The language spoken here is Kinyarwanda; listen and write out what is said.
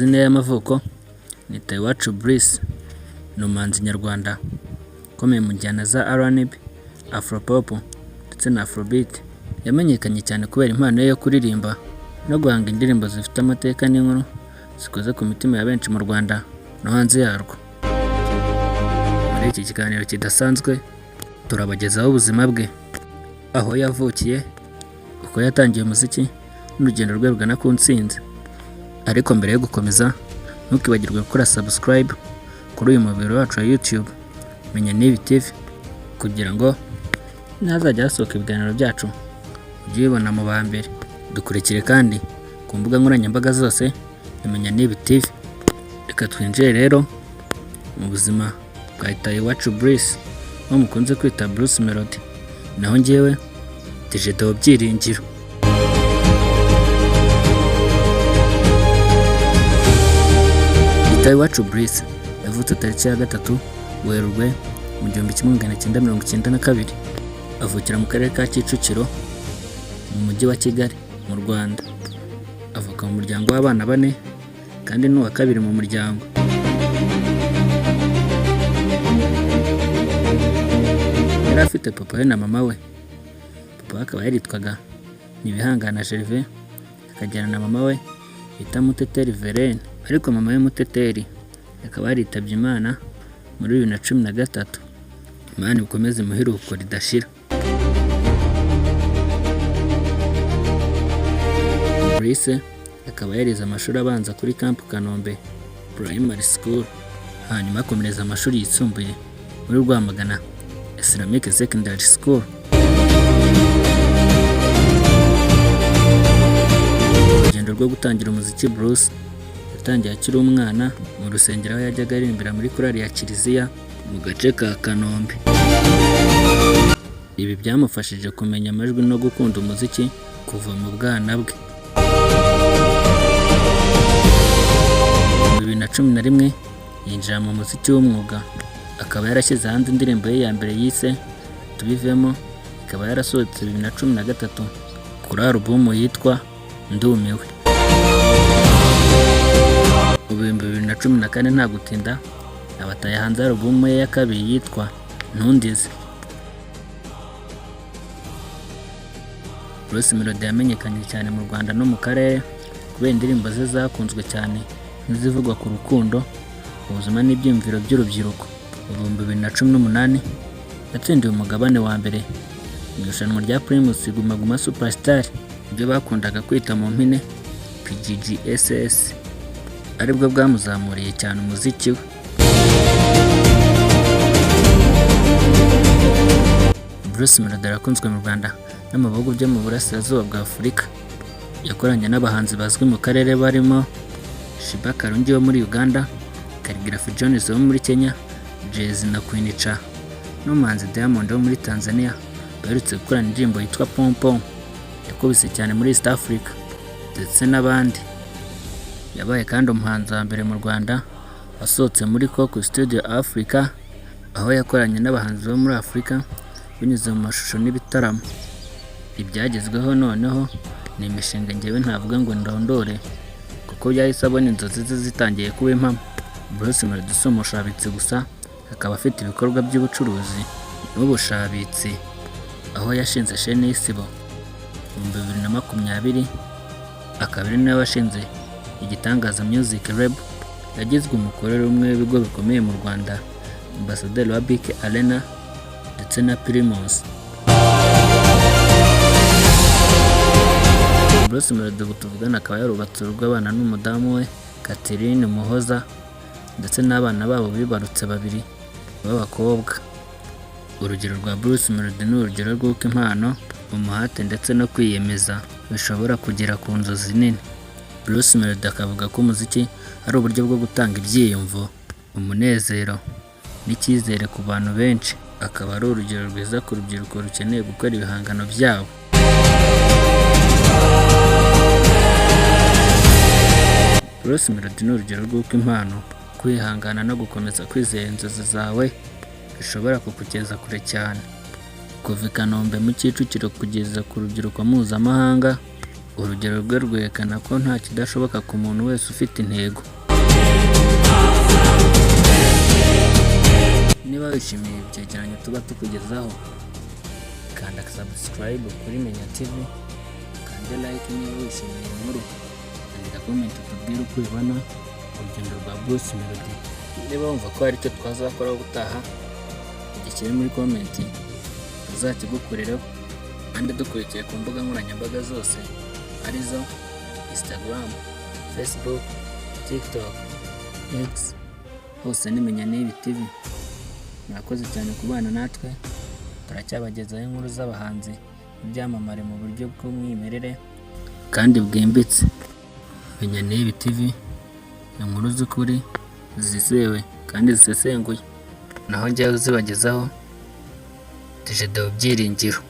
Amazina ye y'amavuko ni Itahiwacu Bruce, ni umuhanzi nyarwanda ukomeye mu njyana za R&B, Afropop ndetse na Afrobeat. Yamenyekanye cyane kubera impano ye yo kuririmba no guhanga indirimbo zifite amateka n'inkuru zikoze ku mitima ya benshi mu Rwanda no hanze yarwo. Muri iki kiganiro kidasanzwe turabagezaho ubuzima bwe, aho yavukiye, uko yatangiye umuziki n'urugendo rwe rugana ku ntsinzi. Ariko mbere yo gukomeza, ntukibagirwe gukora subscribe kuri uyu muyoboro wacu wa YouTube Menya N'ibi TV, kugira ngo nihazajya hasohoka ibiganiro byacu ujye ubibona mu ba mbere. Dukurikire kandi ku mbuga nkoranyambaga zose ni Menya N'ibi TV. Reka twinjire rero mu buzima bwa Itahiwacu Bruce, uwo mukunze kwita Bruce Melody. Naho njyewe DJ Deo Byiringiro. Itahiwacu Bruce yavutse tariki ya 3 Werurwe mu 1992, avukira mu karere ka Kicukiro mu mujyi wa Kigali mu Rwanda. Avuka mu muryango w'abana bane kandi ni uwa kabiri mu muryango. Yari afite papa we na mama we. Papa we akaba yaritwaga Ntibihangana Gervais, akajyana na mama we bita Muteteri Verene. Ariko mama we Muteteri akaba yaritabye Imana muri 2013. Imana ikomeze imuhe iruhuko ridashira. Bruce akaba yarize amashuri abanza kuri Camp Kanombe Primary School, hanyuma akomereza amashuri yisumbuye muri Rwamagana Islamic Secondary School. Urugendo rwo gutangira umuziki Bruce yatangiye akiri umwana mu rusengero, aho yajyaga aririmbira muri korali ya Kiliziya mu gace ka Kanombe. Ibi byamufashije kumenya amajwi no gukunda umuziki kuva mu bwana bwe. Mu 2011 yinjira mu muziki w'umwuga, akaba yarashyize hanze indirimbo ye ya mbere yise Tubivemo, ikaba yarasohotse 2013 kuri alubumu yitwa Ndumiwe. Mu 2014, nta gutinda, abataye hanze alubumu ye ya kabiri yitwa Ntundize. Bruce Melody yamenyekanye cyane mu Rwanda no mu karere kubera indirimbo ze zakunzwe cyane nk'izivugwa ku rukundo, ubuzima n'ibyiyumviro by'urubyiruko. Mu 2018 yatsindiye umugabane wa mbere mu irushanwa rya Primus Guma Guma Superstar, ibyo bakundaga kwita mu mpine PGGSS, aribwo bwamuzamuriye cyane umuziki we. Bruce Melody arakunzwe mu Rwanda no mu bihugu byo mu burasirazuba bwa Afurika. Yakoranye n'abahanzi bazwi mu karere barimo Sheebah Karungi wo muri Uganda, Khaligraph Jones wo muri Kenya, Jay-Z na Queen Cha n'umuhanzi Diamond wo muri Tanzania baherutse gukorana indirimbo yitwa Pom Pom yakubise cyane muri East Africa, ndetse n'abandi. Yabaye kandi umuhanzi wa mbere mu Rwanda wasohotse muri Coke Studio Africa, aho yakoranye n'abahanzi bo muri Afurika binyuze mu mashusho n'ibitaramo. Ibyagezweho noneho ni imishinga njyewe ntavuga ngo ndondore, kuko yahise abona inzozi ze zitangiye kuba impamo. Bruce Melody si umushabitsi gusa, akaba afite ibikorwa by'ubucuruzi n'ubushabitsi, aho yashinze shene y'Isibo mu 2020, akaba ari nawe washinze Igitangaza Music Label. Yagizwe umukorere umwe w'ibigo bikomeye mu Rwanda, ambasaderi wa BK Arena ndetse na Primus. Bruce Melody ubu tuvugana akaba yarubatse urugo, abana n'umudamu we Catherine Muhoza ndetse n'abana babo bibarutse babiri b'abakobwa. Urugero rwa Bruce Melody ni urugero rw'uko impano, umuhate ndetse no kwiyemeza bishobora kugera ku nzozi nini. Bruce Melody akavuga ko umuziki ari uburyo bwo gutanga ibyiyumvo, umunezero n'icyizere ku bantu benshi, akaba ari urugero rwiza ku rubyiruko rukeneye gukora ibihangano byabo. Bruce Melody ni urugero rw'uko impano, kwihangana no gukomeza kwizera inzozi zawe bishobora kukugeza kure cyane. Kuva i Kanombe mu Kicukiro kugeza ku rubyiruko mpuzamahanga, Urugero rwe rwerekana ko nta kidashoboka ku muntu wese ufite intego. Niba wishimiye ibyegeranyo tuba tukugezaho, kanda subscribe kuri Menya TV, ukande like niba wishimiye inkuru, andika comment utubwire uko ubibona urugendo rwa Bruce Melody. Niba wumva ko hari icyo twazakoraho ubutaha, ugishyire muri comment tuzakigukorereho, kandi dukurikiye ku mbuga nkoranyambaga zose arizo Instagram, Facebook, TikTok, X, hose ni Menya N'ibi TV. Murakoze cyane kubana natwe, turacyabagezaho inkuru z'abahanzi n'ibyamamare mu buryo bw'umwimerere kandi bwimbitse. Menya N'ibi TV, inkuru z'ukuri zizewe kandi zisesenguye. Naho njyewe uzibagezaho, Dj Deo Byiringiro.